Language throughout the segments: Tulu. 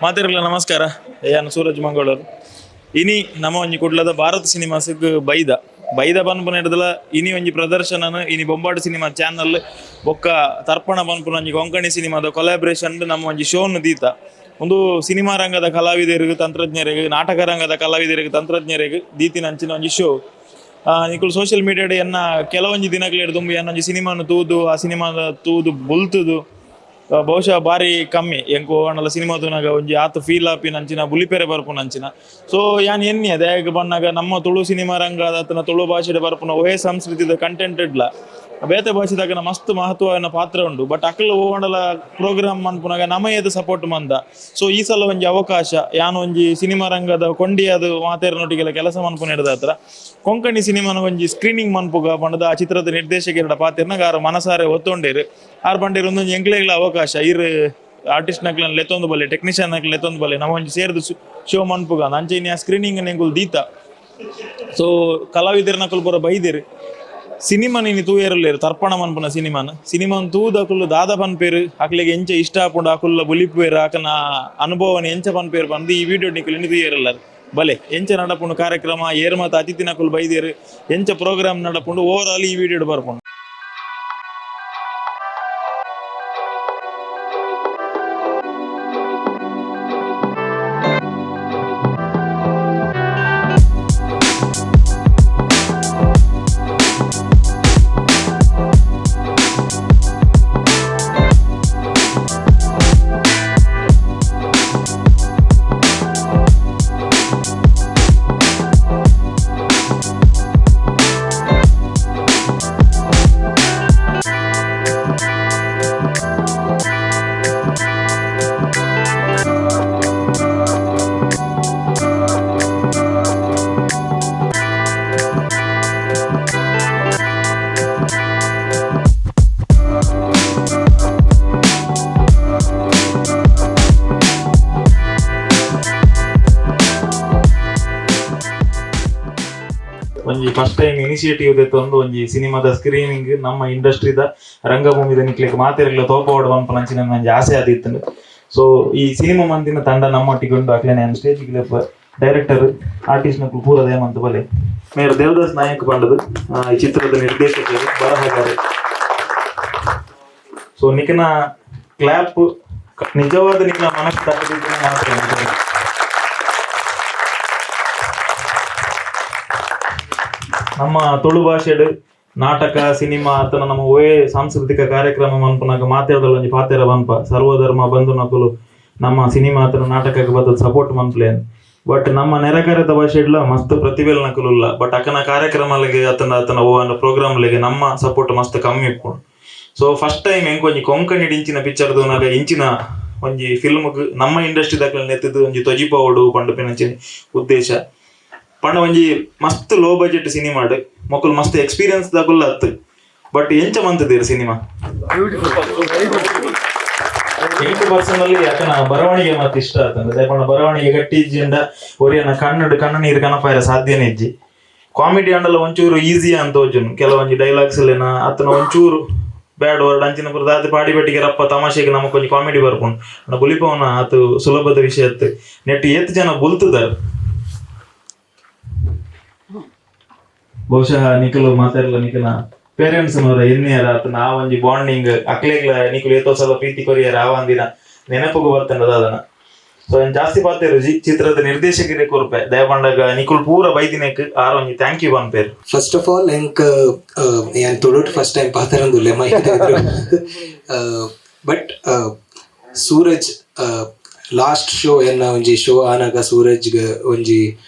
ಮಾತೆರ್ಲ ನಮಸ್ಕಾರ. ಯಾನ್ ಸೂರಜ್ ಮಂಗಳೂರು. ಇನಿ ನಮ್ಮ ಒಂಜಿ ಕುಡ್ಲದ ಭಾರತ್ ಸಿನಿಮಾಸ್ಗ್ ಬೈದ ಬೈದ ಪನ್ಪುನ ಹಿಡ್ದಲ ಇನಿ ಒಂಜಿ ಪ್ರದರ್ಶನನ ಇನಿ ಬೊಂಬಾಟ್ ಸಿನಿಮಾ ಚಾನಲ್ ಬೊಕ್ಕ ತರ್ಪಣ ಪನ್ಪುನ ಒಂಜಿ ಕೊಂಕಣಿ ಸಿನಿಮಾದ ಕೊಲಾಬ್ರೇಷನ್ ನಮ್ಮ ಒಂಜಿ ಶೋನ್ ದೀತ. ಒಂದು ಸಿನಿಮಾ ರಂಗದ ಕಲಾವಿದರಿಗೆ, ತಂತ್ರಜ್ಞರಿಗೆ, ನಾಟಕ ರಂಗದ ಕಲಾವಿದರಿಗೆ, ತಂತ್ರಜ್ಞರಿಗೆ ದೀತಿನ ಅಂಚಿನ ಒಂಜಿ ಶೋ. ನಿಕುಲು ಸೋಷಿಯಲ್ ಮೀಡಿಯಾಡ್ ಎನ್ನ ಕೆಲವೊಂಜಿ ದಿನಗಳು ದುಂಬು ಎನ್ನೊಂಜಿ ಸಿನಿಮಾನು ತೂದು, ಆ ಸಿನಿಮಾದ ತೂದು ಬುಲ್ತುದು, ಬಹುಶಃ ಬಾರಿ ಕಮ್ಮಿ ಎಂಕು ಆಂಡಲ ಸಿನಿಮಾ ತೂನಾಗ ಒಂಜಿ ಆತ್ ಫೀಲ್ ಆಪಿನ ಅಂಚಿನ, ಬುಲಿಪೆರೆ ಬರ್ಪುನ ಅಂಚಿನ. ಸೊ ಯಾನ್ ಎನ್ನಿ ದಾಯೆಗ್ ಪನ್ನಗ ನಮ್ಮ ತುಳು ಸಿನಿಮಾ ರಂಗ ಅತ್ತನ ತುಳು ಭಾಷೆಡ್ ಬರ್ಪುನ ಒವೇ ಸಂಸ್ಕೃತಿದ ಕಂಟೆಂಟ್ ಇಡ್ಲ ಬೇತೆ ಭಾಷೆದಾಗನ ಮಸ್ತ್ ಮಹತ್ವನ ಪಾತ್ರ ಉಂಡು. ಬಟ್ ಅಕ್ಲು ಓವಂಡಲ ಪ್ರೋಗ್ರಾಮ್ ಮನ್ಪುನಾಗ ನಮ ಏತ್ ಸಪೋರ್ಟ್ ಮಂದ. ಸೊ ಈ ಸಲ ಒಂಜಿ ಅವಕಾಶ, ಯಾನ್ ಒಂಜಿ ಸಿನಿಮಾ ರಂಗದ ಕೊಂಡಿಯಾದ ಮಾತೆರ್ನೊಟ್ಟಿಗೆಲ್ಲ ಕೆಲಸ ಮನ್ಪುನ ಹಿಡ್ದ ಹತ್ರ ಕೊಂಕಣಿ ಸಿನಿಮಾನ ಒಂಜಿ ಸ್ಕ್ರೀನಿಂಗ್ ಮನ್ಪುಗ ಪಂಡದ ಆ ಚಿತ್ರದ ನಿರ್ದೇಶಕರ ಪಾತೆರ್ನಾಗ ಆರು ಮನಸಾರೆ ಒತ್ತೊಂಡೇರು. ಆರ್ ಪಂಡೇರು, ಒಂದೊಂಜಿ ಎಂಕ್ಲೆಗ್ಲ ಅವಕಾಶ, ಇರ್ ಆರ್ಟಿಸ್ಟ್ ನಕ್ಲನ್ ಲೆತ್ತೊಂದು ಬಲ್ಲೆ, ಟೆಕ್ನಿಷಿಯನ್ ನಕ್ಲ ಲೆತ್ತೊಂದು ಬಲ್ಲೆ, ನಮ್ಮ ಒಂಜಿ ಸೇರ್ದು ಶೋ ಮನ್ಪುಗ. ಅಂಚೆ ಆ ಸ್ಕ್ರೀನಿಂಗ್ ಎಂಕುಲು ದೀತ. ಸೊ ಕಲಾವಿದರ್ನಕುಲು ಪೂರ ಬೈದೆರ್. ಸಿನಿಮಾ ನೀನು ತೂಯರಲ್ಲೇರು ತರ್ಪಣ ಮನ್ಪುನ ಸಿನಿಮಾನ. ಸಿನಿಮಾನ್ ತೂದಕುಲು ದಾದ ಪನ್ಪೇರು, ಅಕ್ಲೆಗ್ ಎಂಚ ಇಷ್ಟ ಆಪುಂಡು, ಅಕುಲ್ಲ ಬುಲಿಪುವೆರ್, ಆಕನ ಅನುಭವನ ಎಂಚ ಪನ್ಪೇರು ಪಂದ್ ಈ ವಿಡಿಯೋ ನಿಕುಲು ಇನಿ ತೂಯರಲ್ಲರ್. ಬಲೆ, ಎಂಚ ನಡಪುಂಡು ಕಾರ್ಯಕ್ರಮ, ಏರ್ ಮಾತ ಅತಿಥಿನಕುಲು ಬೈದೇರು, ಎಂಚ ಪ್ರೋಗ್ರಾಮ್ ನಡಪುಂಡು, ಓವರ್ ಆಲ್ ಈ ವಿಡಿಯೋ ಬರ್ಪುಂಡು. ಒಂಜಿ first time initiative ದೆತ್ತೊಂದು ಒಂಜಿ ಸಿನಿಮಾದ ಸ್ಕ್ರೀನಿಂಗ್ ನಮ್ಮ ಇಂಡಸ್ಟ್ರಿದ ರಂಗಭೂಮಿದ ನಿಕ್ಲೆಗ್ ಮಾತೆರ್ಗ್ಲ ತೋಪೋಡು ಪನ್ಪುನ ಅಂಚಿನ ಒಂಜಿ ಆಸೆ ಆದಿತ್ತುಂಡು. ಸೊ ಈ ಸಿನಿಮಾ ಮಂದಿನ ತಂಡ ನಮ್ಮೊಟ್ಟಿಗೆ ಉಂಡು. ಅಕ್ಲೆನ stage director, artist ನಕುಲು ಪೂರ ದಯಮಂತ ಬಲೆ. ಮೇರ್ ದೇವದಾಸ್ ನಾಯಕ್ ಪಂಡದು, ಈ ಚಿತ್ರದ ನಿರ್ದೇಶಕರು, ಬರಹಗಾರರು. ಸೊ ನಿಕನ ಕ್ಲಾಪ್ ನಿಜವಾದ ನಿಕನ ಮನಸ್ಸು ತಟ್ಟದಿದ್ದು ಮಾತ್ರ. ನಮ್ಮ ತುಳು ಭಾಷೆಡ್ ನಾಟಕ, ಸಿನಿಮಾ ಅಥವಾ ನಮ್ಮ ಒವೇ ಸಾಂಸ್ಕೃತಿಕ ಕಾರ್ಯಕ್ರಮ ಮನ್ಪುನಾಗ ಮಾತಾಡಲು ಒಂಜಿ ಪಾತೆರ ಪನ್ಪ, ಸರ್ವಧರ್ಮ ಬಂಧುನಕುಲು ನಮ್ಮ ಸಿನಿಮಾ ಅಥವಾ ನಾಟಕಕ್ಕೆ ಬತ್ತದ ಸಪೋರ್ಟ್ ಮನ್ಪ್ಲೆ. ಬಟ್ ನಮ್ಮ ನೆರೆಕರೆತ ಭಾಷೆಡ್ಲ ಮಸ್ತ್ ಪ್ರತಿಭೆಲ್ ನಕುಲುಲ್ಲ. ಬಟ್ ಅಕನ ಕಾರ್ಯಕ್ರಮಗಳಿಗೆ ಅತನ ಅತನ ಓ ಪ್ರೋಗ್ರಾಮ್ಲೆಗೆ ನಮ್ಮ ಸಪೋರ್ಟ್ ಮಸ್ತ್ ಕಮ್ಮಿ ಇಪ್ಪುಂಡು. So first time ಎಂಕ್ ಒಂಜಿ ಕೊಂಕಣಿ ಇಂಚಿನ ಪಿಕ್ಚರ್ ತೂನಾಗ ಇಂಚಿನ ಒಂಜಿ ಫಿಲ್ಮ್ ನಮ್ಮ ಇಂಡಸ್ಟ್ರಿ ದಾಕಲ್ ನೆತ್ತದು ಒಂಜಿ ತೊಜಿಪಾವೊಡು ಪಂಡುಪಿನಂಚಿನ ಉದ್ದೇಶ. ಪಂಡ ಒಂಜಿ ಮಸ್ತ್ ಲೋ ಬಜೆಟ್ ಸಿನಿಮಾಡ್ ಮೊಕುಲು ಮಸ್ತ್ ಎಕ್ಸ್ಪೀರಿಯನ್ಸ್ ದಾಕುಲ್ಲ ಅತ್ತು. ಬಟ್ ಎಂಚ ಮಂತದೇರು ಸಿನಿಮಾ? ಎಂಕ್ ಪರ್ಸನಲಿ ಯಾಕನ ಬರವಣಿಗೆ ಮಸ್ತ್ ಇಷ್ಟ ಆತಂದ್ರೆ, ಪಂಡ ಬರವಣಿಗೆ ಗಟ್ಟಿ ಇಜ್ಜಿಂಡ ಒರಿಯನ ಕಣ್ಣು ಕಣ್ಣು ನೀರು ಕನಪಾಯರ ಸಾಧ್ಯನೇ ಇಜ್ಜಿ. ಕಾಮಿಡಿ ಅಂಡಲ ಒಂಚೂರು ಈಸಿ ಅಂತ ತೋಜುನು. ಕೆಲವೊಂಜಿ ಡೈಲಾಗ್ಸ್ ಲೇನ ಅತನ ಒಂಚೂರು ಬ್ಯಾಡ್ ವರ್ಡ್ ಅಂಚಿನ ಪೂರ ದಾದ ಪಾಡಿ ಬೆಟ್ಟಿಗೆ ರಪ್ಪ ತಮಾಷೆಗೆ ನಮಕ್ ಒಂಜಿ ಕಾಮಿಡಿ ಬರ್ಪುಂಡು. ಅಂಡ ಬುಲಿಪವನ ಆತು ಸುಲಭದ ವಿಷಯ ಅತ್ತು. ನೆಟ್ ಏತ್ ಜನ ಬುಲ್ತುದಾರ್? ಬಹುಶಃ ನಿಕುಲು ಮಾತಾಡಲ ನಿಕಲ ಪೇರೆಂಟ್ಸ್ ನವರ ಎನ್ನಿಯರ ಆತನ ಆ ಒಂಜಿ ಬಾಂಡಿಂಗ್, ಅಕ್ಲೆಗ್ಲ ನಿಕುಲು ಏತೋ ಸಲ ಪ್ರೀತಿ ಕೊರಿಯರ ಆ ಒಂದಿನ ನೆನಪುಗು ಬರ್ತಂಡದ ಅದನ್ನ. ಸೊ ಜಾಸ್ತಿ ಪಾತೆರು ಚಿತ್ರದ ನಿರ್ದೇಶಕರೇ ಕೊರ್ಪೆ. ದಯಪಂಡಗ ನಿಕುಲು ಪೂರ ಬೈದಿನೆಕ್ ಆರ್ ಒಂಜಿ thank you ಪನ್ಪೇರು. First of all, ಎಂಕ್ ಯಾನ್ ತುಳುಟ್ ಫಸ್ಟ್ ಟೈಮ್ ಪಾತೆರಂದುಲ್ಲೆ mic. But Suraj last show ಎನ್ನ ಒಂಜಿ ಶೋ ಆನಾಗ ಸೂರಜ್ಗ್ ಒಂಜಿ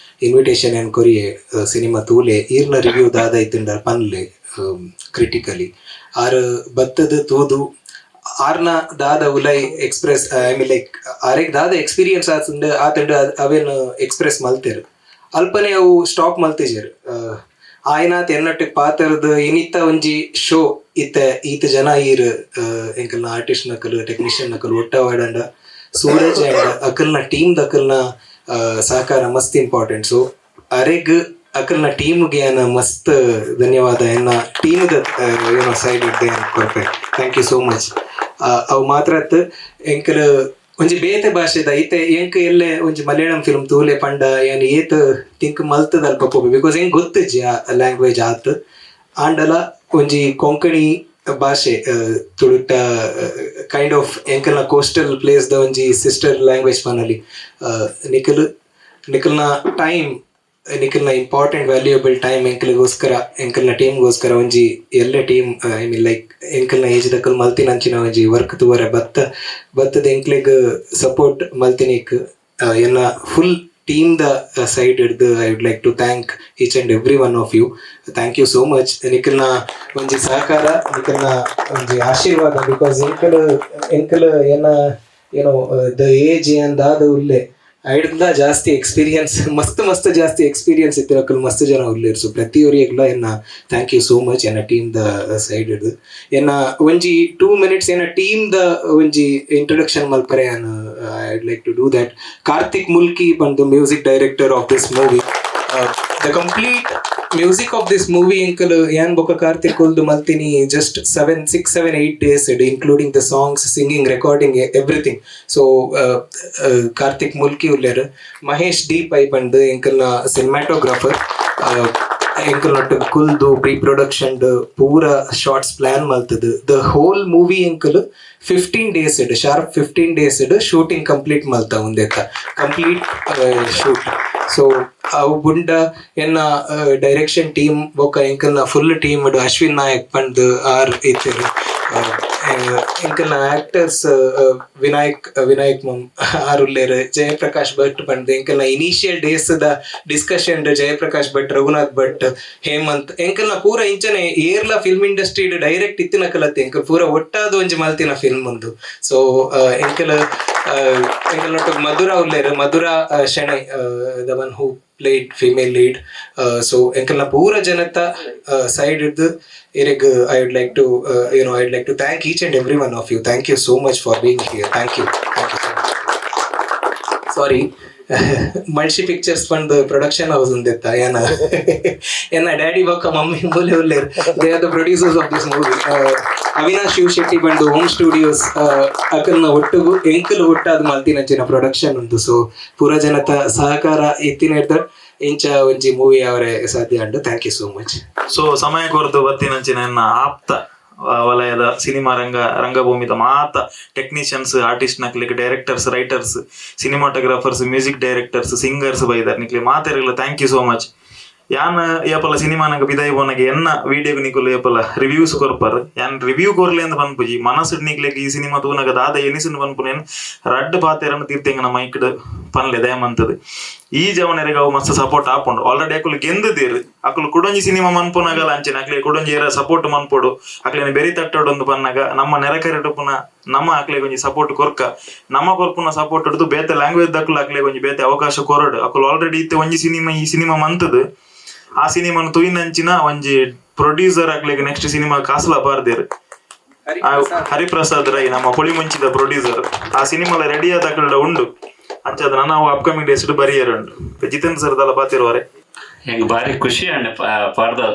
ಇನ್ವಿಟೇಷನ್ ಏನ್ ಕೊರಿಯೆ, ಸಿನಿಮಾ ತೂಲೆ, ಈರ್ನ ರಿವ್ಯೂ ದಾದ ಇತ್ತುಂಡ ಪನ್ಲೆ ಕ್ರಿಟಿಕಲಿ. ಆರ್ ಬತ್ತದ ತೂದು ಆರ್ನ ದಾದ ಉಲೈ express, I mean like ಆರೆಗ್ ದಾದ ಎಕ್ಸ್ಪೀರಿಯನ್ಸ್ ಆತಂಡ ಆತಂಡ ಅವೇನ್ ಎಕ್ಸ್ಪ್ರೆಸ್ ಮಲ್ತೆರ್. ಅಲ್ಪನೆ ಅವು ಸ್ಟಾಪ್ ಮಲ್ತಿಜೆರ್. ಆಯ್ನಾತ್ ಎನ್ನಟ್ಟಿಗೆ ಪಾತೆರ್ದ್ ಇನಿತ್ತ ಒಂಜಿ ಶೋ ಇತ್ತೆ ಈತ ಜನ ಈರ್ ಎಂಕಲ್ನ ಆರ್ಟಿಸ್ಟ್ ನಕಲು, ಟೆಕ್ನಿಷಿಯನ್ ನಕಲು ಒಟ್ಟವಾಡಂಡ ಸೂರಜ್ ಅಂಡ್ ಅಕಲ್ನ ಟೀಮ್ ದಕಲ್ನ ಸಹಕಾರ ಮಸ್ತ್ ಇಂಪಾರ್ಟೆಂಟ್. ಸೊ ಅರೆಗ್ ಅಕಲ್ನ ಟೀಮ್ಗೆ ಏನ ಮಸ್ತ್ ಧನ್ಯವಾದ ಎನ್ನ ಟೀಮ್ದ ಏನೋ ಸೈಡ್ ಇದ್ದೆ ಕೊರ್ಪೆ. Thank you so much. ಅವು ಮಾತ್ರ ಅತ್, ಎಂಕಲ್ ಒಂಜಿ ಬೇತೆ ಭಾಷೆದ ಇತ್ತೆ ಎಂಕ್ ಎಲ್ಲೆ ಒಂಜಿ ಮಲಯಾಳಂ ಫಿಲ್ಮ್ ತೂಲೆ ಪಂಡ ಯಾನ್ ಏತ್ ಥಿಂಕ್ ಮಲ್ತದ ಅಲ್ಪ ಪೋಪೆ, because ಎಂಕ್ ಗೊತ್ತಿಜ್ಜಿ ಆ ಲ್ಯಾಂಗ್ವೇಜ್ ಆತ್. ಆಂಡಲ ಒಂಜಿ ಕೊಂಕಣಿ ಭಾಷೆ, ತುಳುಟ ಕೈಂಡ್ ಆಫ್ ಎಂಕಲ್ನ ಕೋಸ್ಟಲ್ ಪ್ಲೇಸ್ ದ ಒಂಜಿ ಸಿಸ್ಟರ್ ಲ್ಯಾಂಗ್ವೇಜ್ ಪನಲಿ. ನಿಕಲ್ನ ಟೈಮ್, ನಿಕಲ್ನ ಇಂಪಾರ್ಟೆಂಟ್ ವ್ಯಾಲ್ಯೂಯಬಲ್ ಟೈಮ್ ಎಂಕಲ್ಗೋಸ್ಕರ, ಎಂಕಲ್ನ ಟೀಮ್ಗೋಸ್ಕರ, ಒಂಜಿ ಎಲ್ಲ ಟೀಮ್, I mean like ಎಂಕಲ್ನ ಏಜ್ ದಕಲ್ ಮಲ್ತಿನಂಚಿನ ಒಂಜಿ ವರ್ಕ್ ತೂವರೆ ಬತ್ತ ಬತ್ತದ ಎಂಕ್ಲೆಗ್ ಸಪೋರ್ಟ್ ಮಲ್ತಿನಿಕ್ ಎನ್ನ ಫುಲ್ ಟೀಮ್ the side ಹಿಡ್ದು I would like to thank each and every one of you. Thank you so much. ನಿಕಲ್ನ ಒಂಜಿ ಸಹಕಾರ, ನಿಕಲ್ನ ಒಂಜಿ ಆಶೀರ್ವಾದ, because ಎಂಕಲ್ ಎಂಕಲ್ ಏನ ಏನೋ the age ಏನ್ ದಾದ ಉಲ್ಲೆ, ಐಡ್ದ ಜಾಸ್ತಿ ಎಕ್ಸ್ಪೀರಿಯನ್ಸ್, ಮಸ್ತ್ ಮಸ್ತ್ ಜಾಸ್ತಿ ಎಕ್ಸ್ಪೀರಿಯನ್ಸ್ ಇತ್ತಿರಕಲ್ ಮಸ್ತ್ ಜನ ಉಲ್ಲೇರ್. ಸೊ ಪ್ರತಿಯೊರಿಗ್ಲ ಎನ್ನ thank you so much ಎನ್ನ ಟೀಮ್ the side ಹಿಡ್ದು. ಎನ್ನ ಒಂಜಿ 2 ಮಿನಿಟ್ಸ್ ಎನ್ನ ಟೀಮ್ ದ ಒಂಜಿ ಇಂಟ್ರೊಡಕ್ಷನ್ ಮಲ್ಪರೆ ಯಾನ್ I like to do that. Karthik Mulki ಬಂದು music director of this movie. The complete music of this movie ಎಂಕಲ್ ಯಾನ್ ಬೊಕ Karthik ಕುಲ್ದು ಮಲ್ತಿನಿ just seven 6, 7, 8 days, including the songs, singing, recording, everything. So Karthik Mulki ಉಲ್ಲೇರ್. ಮಹೇಶ್ ಡಿ ಪೈ ಬಂದು ಎಂಕಲ್ನ ಸಿನಿಮಾಟೋಗ್ರಾಫರ್. ಎಂಕಲ್ ನಟ್ಟು ಕುಲ್ದು ಪ್ರೀ ಪ್ರೊಡಕ್ಷನ್ ಪೂರ ಶಾಟ್ಸ್ ಪ್ಲಾನ್ ಮಲ್ತದು. The whole movie ಎಂಕಲ್ 15 days, sharp 15 days shooting complete ಮಲ್ತ ಒಂದೆತ್ತ ಕಂಪ್ಲೀಟ್ ಶೂಟ್. ಸೊ ಅವು ಬುಂಡ ಎನ್ನ ಡೈರೆಕ್ಷನ್ ಟೀಮ್ ಬೊಕ್ಕ ಎಂಕಲ್ನ ಫುಲ್ ಟೀಮ್ ಅಶ್ವಿನ್ ನಾಯಕ್ ಪಂದ್ ಆರ್ ಇತ್ತೆರ್. ಎಂಕಲ್ನ ಆಕ್ಟರ್ಸ್ ವಿನಾಯಕ್ ವಿನಾಯಕ್ ಮಮ್ ಆರ್ ಉಲ್ಲೇರ್. ಜಯಪ್ರಕಾಶ್ ಭಟ್ ಪಂದ್ ಎಂಕಲ್ನ initial days the discussion. Jayaprakash Bhat, Raghunath Bhat, Hemant, ಎಂಕಲ್ನ ಪೂರ ಇಂಚನೆ ಏರ್ಲ ಫಿಲ್ಮ್ ಇಂಡಸ್ಟ್ರಿ ಡೈರೆಕ್ಟ್ ಇತ್ತಿನ ಕಲತ್ತೆ ಎಂಕಲ್ ಪೂರ ಒಟ್ಟಾದ ಒಂಜಿ ಮಲ್ತಿನ ಫಿಲ್ಮ್ ಒಂದು. ಸೊ ಎಂಕಲ್ ಎಂಕಲ್ ನೊಟ್ಟು ಮಧುರಾ ಉಲ್ಲೇರ್, Madhura Shenoy, the one who played female lead. So ಎಂಕಲ್ನ ಪೂರ ಜನತ ಸೈಡ್ ಹಿಡ್ದು ಇರೆಗ್ I would like to thank each and every one of you. Thank you so much for being here. Thank you, thank you so much. Sorry, Mulshi pictures ಪಂದ್ ಪ್ರೊಡಕ್ಷನ್ ಹೌಸ್ ಉಂದೆತ್ತ. ಏನ ಎನ್ನ ಡ್ಯಾಡಿ ಬೊಕ್ಕ ಮಮ್ಮಿ ಮೂಲೆ ಉಲ್ಲೇರ್. They are the producers of this movie. Avinash Shiv Shetty ಬಂದು ಹೋಮ್ ಸ್ಟುಡಿಯೋಸ್ ಅಕಲ್ನ ಒಟ್ಟುಗು ಎಂಕಲ್ ಒಟ್ಟಾದ್ ಮಲ್ತಿನಂಚಿನ ಪ್ರೊಡಕ್ಷನ್ ಉಂದು. ಸೊ ಪೂರ ಜನತ ಸಹಕಾರ ಇತ್ತಿನ ಹಿಡ್ದು ಇಂಚ ಒಂಜಿ ಮೂವಿ ಅವರೇ ಸಾಧ್ಯ ಉಂಡು. Thank you so much. So ಸಮಯ ಕೊರ್ದು ಬತ್ತಿನಂಚಿನ ಎನ್ನ ಆಪ್ತ ವಲಯದ ಸಿನಿಮಾ ರಂಗ ರಂಗಭೂಮಿದ ಮಾತ ಟೆಕ್ನಿಷಿಯನ್ಸ್, ಆರ್ಟಿಸ್ಟ್ ನಕ್ಲಿಗೆ, directors, writers, cinematographers, music directors, singers ಬೈದಾರ್ ನಿಕ್ಲಿ ಮಾತೆರೆಗ್ಲ thank you so much. ಯಾನ್ ಏಪಲ ಸಿನಿಮಾ ನಂಗೆ ಬಿದಾಯಿ ಪೋನಗೆ ಎನ್ನ ವಿಡಿಯೋಗ್ ನಿಕುಲು ಏಪಲ ರಿವ್ಯೂಸ್ ಕೊರ್ಪರ್. ಯಾನ್ ರಿವ್ಯೂ ಕೊರ್ಲೆ ಅಂತ ಪನ್ಪುಜಿ. ಮನಸ್ಸು ನಿಕ್ಲೆಗ್ ಈ ಸಿನಿಮಾ ತೂನಗ ದಾದ ಎನಿಸಿನ ಪನ್ಪುನೇನ್ ರಡ್ಡ್ ಪಾತೆರನ್ ತೀರ್ಥೆಂಗನ ಮೈಕ್ಡ್ ಪನ್ಲೆ ದಯಮಂತದ. ಈ ಜವನರಿಗೆ ಅವು ಮಸ್ತ್ ಸಪೋರ್ಟ್ ಆಪುಂಡು. ಆಲ್ರೆಡಿ ಅಕುಲು ಗೆಂದುದೇರು. ಅಕುಲು ಕುಡೊಂಜಿ ಸಿನಿಮಾ ಮನ್ಪುನಾಗಲ ಅಂಚೆನೆ ಅಕ್ಲೆ ಕುಡೊಂಜಿ ಏರ ಸಪೋರ್ಟ್ ಮನ್ಪೊಡು, ಅಕ್ಲೆನ ಬೆರಿ ತಟ್ಟೋಡು ಅಂದ್ ಪನ್ನಾಗ ನಮ್ಮ ನೆರೆಕರೆಟ್ ಪುನ ನಮ್ಮ ಅಕ್ಲೆಗ್ ಒಂಜಿ ಸಪೋರ್ಟ್ ಕೊರ್ಕ. ನಮ್ಮ ಕೊರ್ಪುನ ಸಪೋರ್ಟ್ ಹಿಡ್ದು ಬೇತೆ ಲ್ಯಾಂಗ್ವೇಜ್ ದಕುಲು ಅಕ್ಲೆಗ್ ಒಂಜಿ ಬೇತೆ ಅವಕಾಶ ಕೊರಡು. ಅಕುಲು ಆಲ್ರೆಡಿ ಇತ್ತೆ ಒಂಜಿ ಸಿನಿಮಾ, ಈ ಸಿನಿಮಾ ಮಂತದು. ಆ ಸಿನಿಮಾನ ತೂಯಿನಂಚಿನ ಒಂಜಿ ಪ್ರೊಡ್ಯೂಸರ್ ಅಕ್ಲೆಗ್ ನೆಕ್ಸ್ಟ್ ಸಿನಿಮಾ ಕಾಸುಲ ಬಾರ್ದೇರು. ಆ ಹರಿಪ್ರಸಾದ್ ರೈ, ನಮ್ಮ ಪೊಳಿ ಮುಂಚಿದ ಪ್ರೊಡ್ಯೂಸರ್. ಆ ಸಿನಿಮಾಲ ರೆಡಿ ಆದ ಅಕಲ್ಡ ಉಂಡು. ಅಂಚಾದ ನಾವು ಅಪ್ಕಮಿಂಗ್ ಡೇಸ್ ಬರಿಯರ್ ಉಂಡು. ಜಿತೇಂದ್ರ ಸರ್ ದಲ ಬಾತಿರುವರೆ. ಹೆಂಗೆ ಭಾರಿ ಖುಷಿ ಅಂಡೆ. ಫಾರ್ the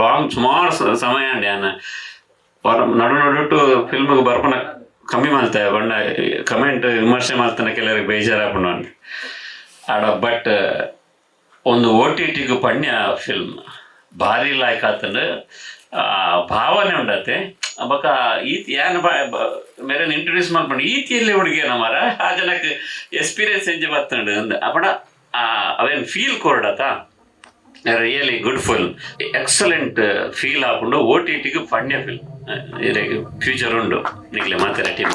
long ಸುಮಾರು ಸಮಯ ಅಂಡೆ ಯಾನ್ ವಾರ ನಡು ನಡುಟು ಫಿಲ್ಮ್ಗೆ ಬರ್ಪನ ಕಮ್ಮಿ ಮಲ್ತೆ. ಬಣ್ಣ ಕಮೆಂಟ್ ವಿಮರ್ಶೆ ಮಲ್ತನ ಕೆಲವರಿಗೆ ಬೇಜಾರಾಪುಂಡು ಅಂಡ್ ಆಡ. ಬಟ್ ಒಂದು ಓಟಿಟಿಗೆ ಪಣ್ಯ ಫಿಲ್ಮ್ ಭಾರಿ ಲಾಯ್ಕ್ ಆತಂಡು. ಭಾವನೆ ಉಂಡತೆ. ಬೊಕ ಈತ್ ಯಾನ್ ಮೇರೆನ್ ಇಂಟ್ರೊಡ್ಯೂಸ್ ಮಲ್ಪಂಡು ಈತಿ ಎಲ್ಲಿ ಹುಡುಗಿ ಮಾರ ಆ ಜನಕ್ಕೆ ಎಕ್ಸ್ಪೀರಿಯನ್ಸ್ ಎಂಜ ಬತ್ತಂಡು ಅಂದ್ ಅಪಡ ಅವೇನು feel ಕೊರಡತ. Really good film, excellent feel ಆಪುಂಡು. ಓಟಿಟಿಗೆ ಪಣ್ಯ ಫಿಲ್ಮ್. ಫ್ಯೂಚರ್ ಉಂಡು ನಿಕ್ಲೆ ಮಾತೆರ ಟೀಮ್.